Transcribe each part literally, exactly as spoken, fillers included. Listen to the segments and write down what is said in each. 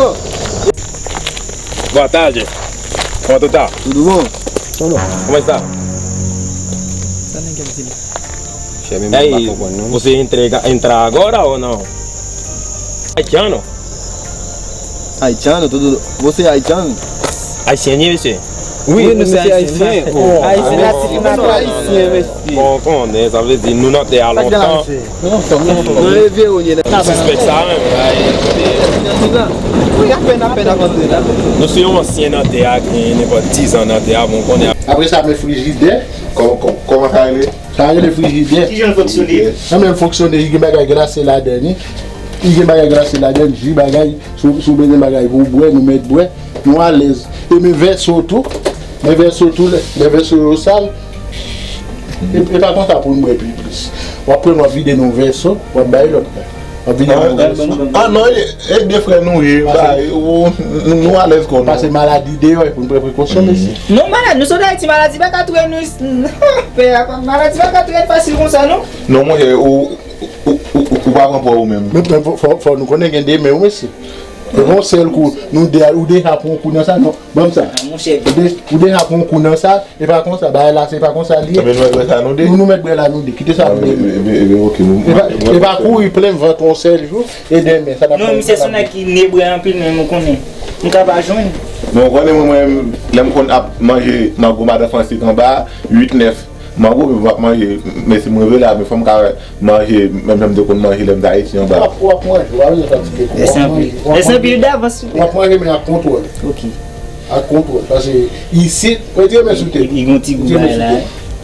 Amigo. Boa tarde. Como tu tá? Tudo bom? Como está? Sa nèg ap di la? Chè, men mwen pa konprann non. Você entrega, entra agora ou não? Haitiano? Haitiano, tudo. Você é haitiano? Haitiano, você? Wi, nou se ayisyen. Ayisyen natif natal. Ayisyen, mesye. Bon, konnen, sa vle di nou nan tè a lontan. Nan leve ou ye. Sispèk sa menm. Wi, apèn, apèn ap antre la. Nou se yon ansyen nan tè a, gen nenpòt diz an nan tè a, bon, konnen. Apre sa, men frijidè, kò-, kò-, kòman sa rele? Sa rele frijidè. Kijan l fonksyone? Nan men l fonksyone, li gen bagay glase ladan li. Li gen bagay glase ladan, ji bagay, si w, si w bezwen bagay pou w bwè, nou mèt bwè. Nou alèz. E men vèso tou. Men vèso tou, lè, lè vèso yo sal. E, e pa konsa pou n bwè pi plis. W ap pran, w ap vide nan vèso, w ap bay lòt la. W ap vide nan vèso. Ah non, e, e de frè nou ye, ba, ou, nou, nou alèz kò nou. Pase maladi deyò, e pou n pran prekosyon, mesye. Non, malad, nou sot Ayiti, maladi pa ka touye nou. Pè a, maladi pa ka touye n fasil konsa, non. Non, monchè, ou, ou, ou, ou, ou pa pran pwa ou menm. Men, men fò, fò, fò nou konnen gen de men, wi, mesye. E yon sèl kou, nou de, ou deja pran yon kou nan sa, non. Ban m sa. Ah, monchè. Ou de, ou deja pran yon kou nan sa, e pa konsa, bagay la, se pa konsa li ye. Ebyen, nou mèt bwè sa, nou de. Nou, nou mèt bwè la, nou de. Kite sa pou nou. Ebyen, ebyen, ok, nou, e pa, e pa kouri plen vant yon sèl jou, e demen, sa n ap fè. Non, misye se yon nèg ki ne bwè anpil, men mwen konnen. M ka pa jwenn. Men w konnen, mwen, mwen, lè m konn ap manje mango madan Fransik anba, uit, nèf, mango, men m ap manje, men si m rive la, men fò m ka manje, menm jan m te konn manje lè m t Ayiti anba. W ap, w ap manje, w ap fatige tou. Mèsi anpil. Mèsi anpil davans. W ap manje, men ak kontwòl. Ok. Ak kontwòl. Paske isit, mwen te renmen sou tèt. Li gon ti gou bagay la.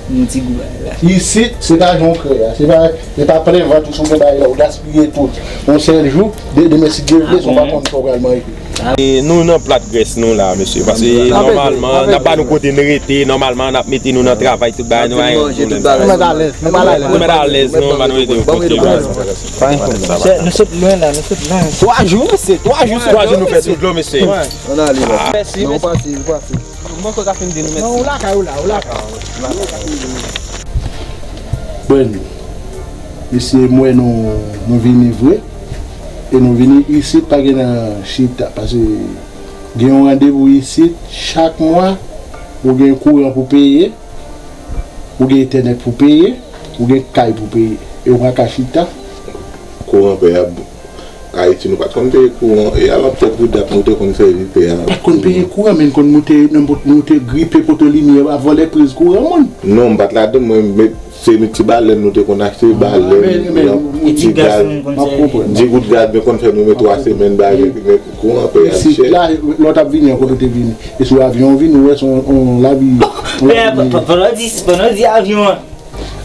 Gon ti gou bagay la. Isit, se pa jan w kreye a. Se pa, se pa plen vant ou sou bagay la, ou gaspiye tout. Yon sèl jou, de, demen si Dye vle, se w pa konn sa w pral manje. E nou nan plat grès nou la, mesye. Paske nòmalman, n ap ba nou kote n rete, nòmalman, n ap mete nou nan travay, tout bagay, nou pa gen pwoblèm. Nou mèt alèz, nou mèt alèz. Nou mèt alèz, nou, ba nou rete yon kote. Pa gen pwoblèm. Chè, nou sot lwen la, nou sot lwen. Twa jou, mesye, twa jou sou dlo, mesye. Twa jou nou fè sou dlo, mesye. Ann ale la. Mèsi, mèsi. Pase, pase. M poko ka fin di nou mèsi. Non, ou lakay ou la, ou lakay. Bon, mesye, m wè nou, nou vini vre. E nou vini isit, pa gen nan chita, paske gen yon randevou isit, chak mwa, ou gen kouran pou peye, ou gen entènèt pou peye, ou gen kay pou peye. E ou pa ka chita. Kouran pè a, Ayiti, nou pa t konn peye kouran. E alò, pètèt pou dat nou te konn sèvi pè a. Pa t konn peye kouran, men n konn moute, nan moute, moute gripe poto limyè a, vòlè priz kouran moun. Non, m pa t ladann, mwen, men se ti balèn nou te konn achte, balèn, ti gaz, di goud gaz, men konn fè nou men twa semèn, bagay, men kouran pè a chè. Isit la, lè w t ap vini an, kote w te vini? E sou avyon w vini, ou wè se yon, yon lavi. Pè a, pandan w di, pandan w di avyon an.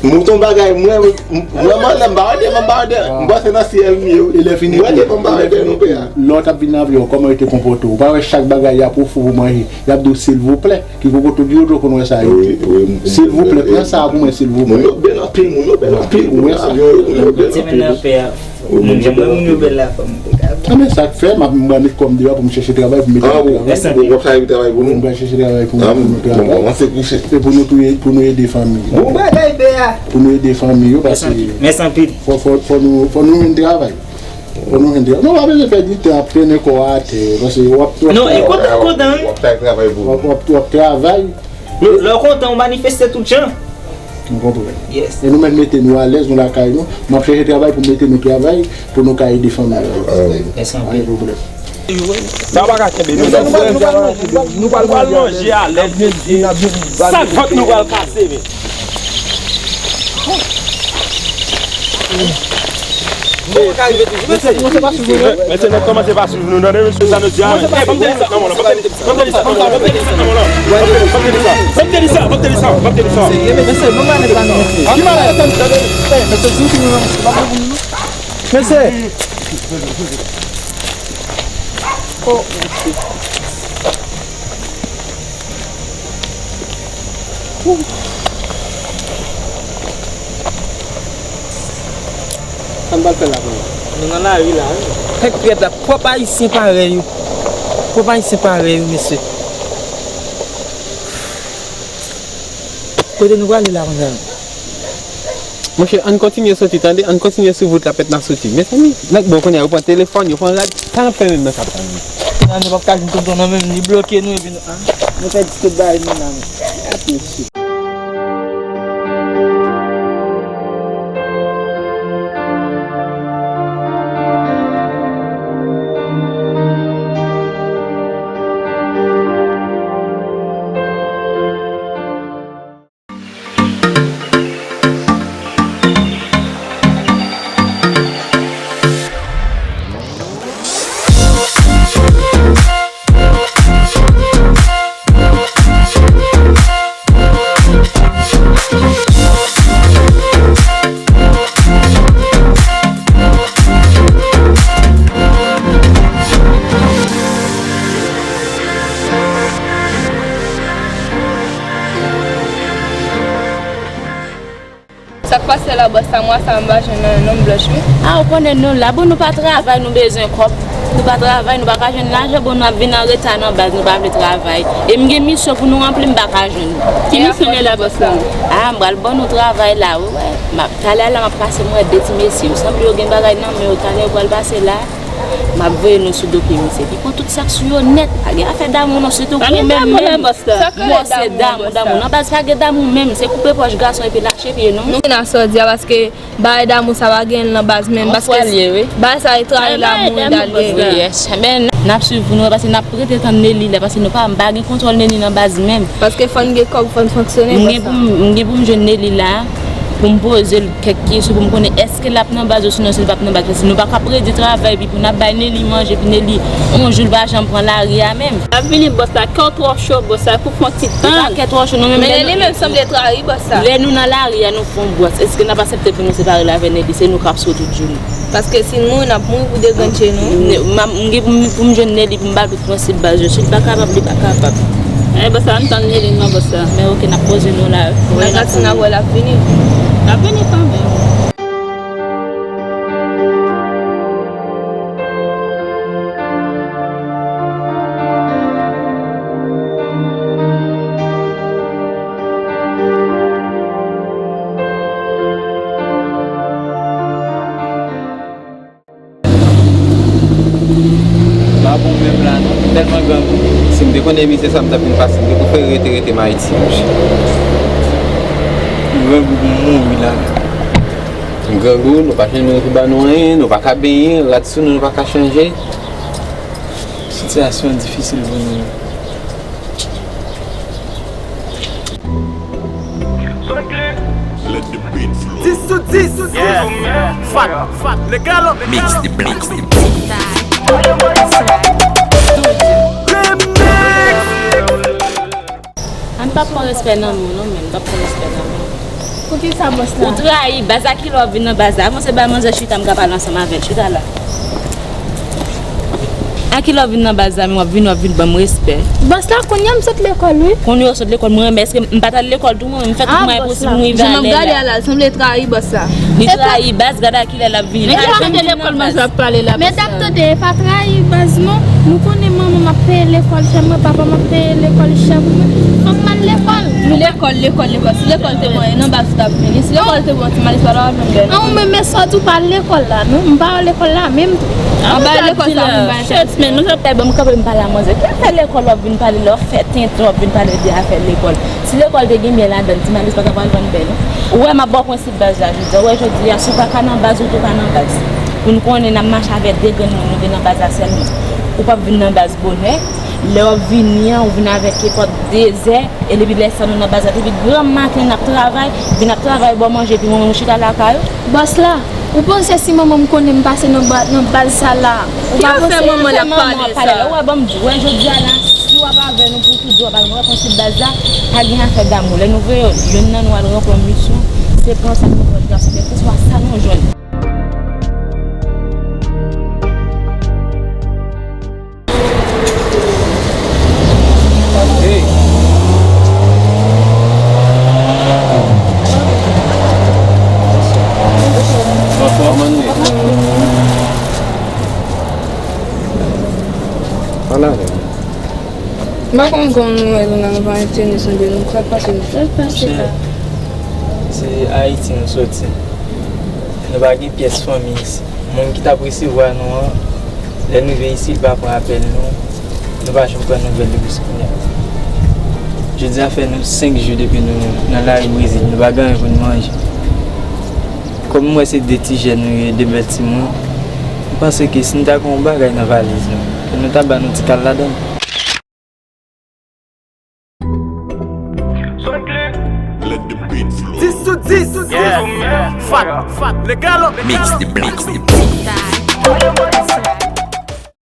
Mouton bagay, mwen, mwen, mwen, lè m ba ode, mwen ba ode, m panse nan syèl m ye, wi. E lè fini tou, e lè fini tou, lè w t ap vin nan avyon, kòman yo te konpòte w? Ou pa wè chak bagay y ap ofri w pou manje, y ap di w silvouplè. Ki kokoto di w, ou konn wè sa yo di. Silvouplè, pran sa pou mwen, silvouplè. Moun yo bèl anpil, moun yo bèl anpil. Ou wè sa? Moun yo bèl anpil. Moun yo bèl la, fò m te ka. A, men sa k fè, m ap, m pral met kò m deyò pou m chèche travay, pou m mete travay. Ou pral chèche travay pou nou? M pral chèche travay pou nou, pou nou travay. E pou nou touye, pou nou ede fanmi yo. Bon bagay, pè a. Pou nou ede fanmi yo, paske fò, fò, fò nou, fò nou jwenn travay. Fò nou jwenn travay. Non, w ap bezwen fè di tan ap trennen kò a atè, paske w ap, w ap, w ap travay pou nou. W ap, w ap, w ap travay. Lè w kontan, ou manifeste tout jan. M konprann. Yes. E nou menm mete nou alèz, nou lakay nou. M ap chèche travay pou mete nou travay, pou nou ka ede fanmi nou. Yes, anpil. Pa gen pwoblèm. Sa pa ka kenbe nou. Nou pral manje alèz, mesye. Sa k fòk nou pral pase, men. Bon, ka rive toujou. Mesye, kòmanse pa swiv nou, non? Mesye, nèg kòmanse pa swiv nou, tande, mesye, sa nou di a. Ban m tande sa, non, non, ban m tande sa, non, non, ban m tande sa, non, non, ban m tande sa, non, non. Ban m tande sa, ban m tande sa, ban m tande sa. Mesye, nou pa nèg la, non, mesye. Ki malèz? Mesye, si nou pa pou nou. Mesye. Oh, mesye. Sa n pral fè la kounye a? Nou nan lari la, wi. Fèk prèt la, pwòp ayisyen parèy ou. Pwòp ayisyen parèy ou, mesye. Kote nou prale la kounye a? Monchè, ann kontinye soti, tande? Ann kontinye sou wout la, pèt n a soti. Mezanmi, nèg bon kounye a, yo pran telefòn, yo pran rad. Sa n ap fè menm nan sa, tande? Kounye a, nou p ap ka jwenn tonton nan menm, li bloke nou, epi nou, a, nou pèdi tout bagay nou la, men. Gad mesye. Bòs la, mwa sa m pa jwenn nan nonm blanch wi. A, ou konnen nou la, bon, nou pa travay, nou bezwen kòb. Nou pa travay, nou pa ka jwenn lajan, bon, nou ap vin an reta nan baz, nou pa vle travay. E m gen misyon pou nou ranpli, m pa ka jwenn. Ki misyon gen la, bòs la? A, m pral ban nou travay la, wi, wè. M ap, talè la, m ap pase, m wè de ti mesye. M sanble yo gen bagay nan men yo, talè yo pral pase la. M ap voye nou sou do pye misye. Li pran tout sa k sou yo nèt. Pa gen afè damou non, sitou pou ou menm menm. Sa k rele damou, bòs la? Mwen se damou, damou. Nan baz pa gen damou menm, se koupe pòch gason epi lache pye nou. Nou vin a sa w di a paske bagay damou sa pa gen nan baz menm. Paske bagay sa e trayi la moun dalye. Wi, yes. Men n ap swiv pou nou wè paske n ap rete tann Nelly la paske nou pa, m pa gen kontwòl Nelly nan baz menm. Paske fò n gen kòb, fò n fonksyone, bòs la. M gen pou m, m gen pou m jwenn Nelly la. Pou m poze l kèk kesyon pou m konnen èske l ap nan baz osinon si l p ap nan baz. Paske nou pa ka predi travay epi pou n ap bay Nelly manje, epi Nelly, yon jou l pa janm pran lari a menm. L ap vini, bòs la, kè w twò cho, bòs la, pou fè yon ti tan. Li pa kè twò cho, non, men lè li menm sanble trayi, bòs la. Lè nou nan lari a, nou fè yon bwòs. Èske n ap aksepte pou nou separe l avè Nelly? Se nou k ap sou tout jounen. Paske si n mouri, n ap mouri pou de grenn je nou. M gen pou m, pou m jwenn Nelly, pou m ba l tout prensip baz yo. Si l pa kapab, li pa kapab. E, bòs la, ann tann Nelly non, bòs la. Men oke, n ap poze nou la. N ap tann si n ap wè l ap vini. L ap vini kanmenm. Pa bon menm la non, tèlman grangou. Si m te konnen misye sa m t ap vin pase, m te prefere rete, rete m Ayiti, monchè. M grangou pou m mouri la. M grangou, nou pa jwenn moun pou ba nou anyen, nou pa ka benyen, rad sou nou, nou pa ka chanje. Sitiyasyon difisil pou nou. Dis sou dis. Yeah. Fat, fat, legal. Mix the blitz. Remix. An pa pran respè nan men w non, men pa pran respè nan men w. Poukisa bòs la? Ou trayi baz la, kilè w ap vin nan baz la? Avanse bay manzè chita, m ka pale ansanm avè l. Chita la. A kilè w ap vin nan baz la, men w ap vin, w ap vin ban m respè. Bòs la, kounye a m sot lekòl, wi. Kounye a w sot lekòl, mwen renmen, èske m pa t al lekòl tou, mwen, m fè tout mwayen posib, m rive alè la. Jan m ap gade a la, l sanble trayi bòs la. Li trayi baz, gade a kilè l ap vini. Men ki kote lekòl manzè ap pale la, bòs la? Medam, tande, e pa trayi baz non. Nou konnen manman m ap peye lekòl chè mwen, papa m ap peye lekòl chè pou mwen. Fòk m al lekòl. Lekòl, lekòl, lekòl. Si lekòl te bon, e nan baz ou t ap vini. Si lekòl te bon, ti Malis pa t ap vin bè non. An, ou menm, men sa w di, ou pa al lekòl la non. M pa al lekòl la menm tou. An ba lekòl sa, m ba. Chèt, men nou sa fè ban m kanpe m pale a manzè. Ki afè lekòl w ap vin pale la, w ap fè tenten, w ap vin pale de afè lekòl. Si lekòl te gen bè ladan l, ti Malis pa t ap al vann bè non. Ou wè m ap ba w prensip baz la jodi a. Ou wè jodi a, si w pa ka nan baz, ou tou pa nan baz. Pou n konnen n ap mache avèk de grenn moun, nou vin nan baz la sèlman. Ou p ap vin nan baz bonè. Lè w ap vini an, ou vin avèk kepòt dezè, e depi lè sa nou nan baz la, depi granm maten n ap travay, vin ap travay ba w manje, epi mwen menm m chita lakay ou. Bòs la, ou panse si manman m konnen m pase nan ba-, nan baz sa la, ou pa panse? Ki afè manman l ap pale sa? Ou wè, ban m di w, wè jodi a la, si w ap avè nou pou tout di w ap al rankontre baz la, pa gen afè damou. Lè nou voye youn nan nou al ranpli yon misyon, se pran sa k nan pòch gason, kèlkeswa sa nou jwenn. M pa konn kòman nou wè nou la, nou pa entènè sanble nou. Sa k pase nou? Sa k pase la? Se Ayiti nou soti. Nou pa gen pyès fanmi isi. Moun ki t ap resevwa nou an, lè n rive isi, li pa pran apèl nou. Nou pa janm pran nouvèl li jiskounye a. Jodi a fè nou senk jou depi nou nan lari Brezil, nou pa gen anyen pou n manje. Kòm m wè se de ti jèn nou ye, de bèl timoun, m panse ke si n ta gen yon bagay nan valiz nou, ke nou ta ba nou ti kal ladan l. Dis sou dis. Yeah. Fat, fat, legal. Mix the blitz.